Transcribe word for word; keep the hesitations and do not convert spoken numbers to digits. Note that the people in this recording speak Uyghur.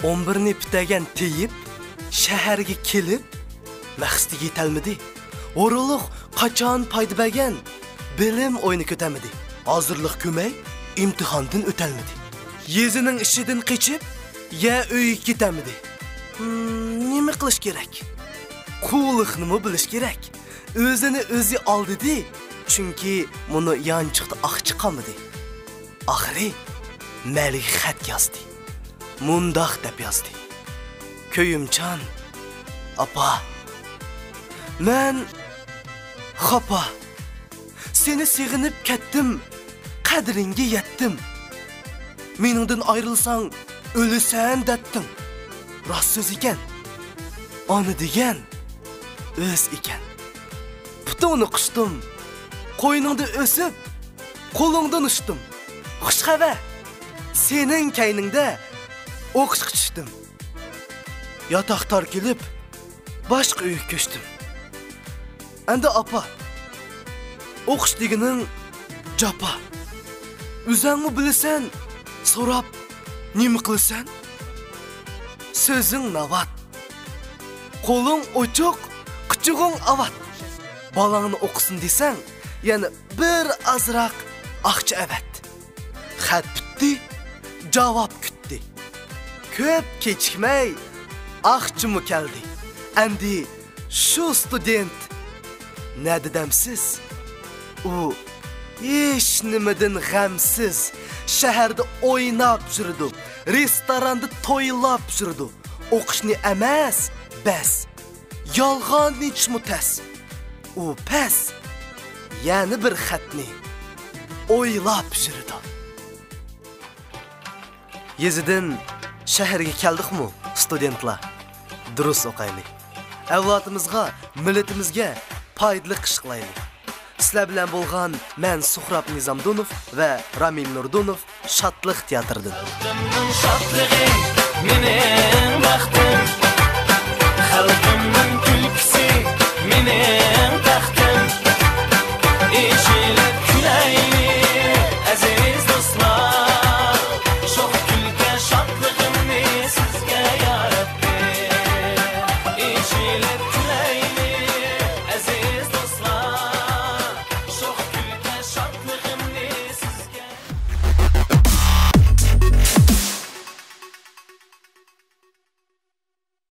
ئون بىرنى پۈتتۈرگەن تېيىپ، شەھەرگە كېلىپ، مەقسىتىگە يېتەلمىدى. ھۇرۇنلۇق قاچان پايدا بەرگەن، بىلىم ئويىنى كۆتەلمىدى. ھازىرلىق كۆرمەي، ئىمتىھاندىن ئۆتەلمىدى. يېزىنىڭ ئىشىدىن قېچىپ، يەر ئۆيگە كېتەلمىدى. ھىم، نېمە قىلىش كېرەك؟ قۇللۇقنىمۇ بىلىش كېرەك. ئۆزىنى ئۆزى ئالدىدى، چۈنكى مۇنۇ يانچۇقتا ئاقچا قالمىدى. ئاخىرى مەلىگە خەت يازدى. مۇنداق دەپ يازدى: «كۆيۈمچان ئاپا، مەن خاپا. سېنى سېغىنىپ كەتتىم، قەدرىڭگە يەتتىم. مېنىڭدىن ئايرىلساڭ، ئۆلىسەن دەتتىڭ. راست سۆز ئىكەن. ئانا دېگەن ئۆز ئىكەن. پۇتۇڭنى قۇچتۇم. قوينۇڭدا ئۆسۈپ، قولۇڭدىن ئۇچتۇم. خۇش خەۋەر، سېنىڭ كەينىڭدە ئوقۇشقا چۈشتۈم. ياتاق تار كېلىپ، باشقا ئۆيگە كۆچتۈم. ئەمدى ئاپا، ئوقۇش دېگىنىڭ جاپا. ئۆزەڭمۇ بىلىسەن، سوراپ نېمە قىلىسەن؟ سۆزۈڭ ناۋات، قولۇڭ ئوچۇق، قۇچىقىڭ ئاۋات. بالاڭنى ئوقۇسۇن دېسەڭ، يەنە بىر ئازراق ئاقچا ئەۋەت.» خەت پۈتتى، جاۋاب كۈتتى. كۆپ كېچىكمەي، ئاقچىمۇ كەلدى. ئەمدى شۇ ستۇدېنت نەدە دەمسىز؟ ئۇ ھېچ نېمىدىن غەمسىز، شەھەردە ئويناپ يۈرىدۇ، رېستوراندا تويلاپ يۈرىدۇ. ئوقۇشنى ئەمەس، بەس. يالغان ئېيتىشمۇ تەس. ئۇ پەس، يەنە بىر خەتنى ئويلاپ يۈرىدۇ. يېزىدىن شەھەرگە كەلدۇقمۇ، ستۇدېنتلار؟ دۇرۇس ئوقايلى. ئەۋلادىمىزغا، مىللىتىمىزگە پايدىلىق ئىش قىلايلى. سىلەر بىلەن بولغان مەن سۇھراپ نىزامدىنوف ۋە رامىل نۇردىنوف، شادلىق تىياتىرىدىن. خەلقىمنىڭ شادلىقى، مېنىڭ بەختىم. خەلق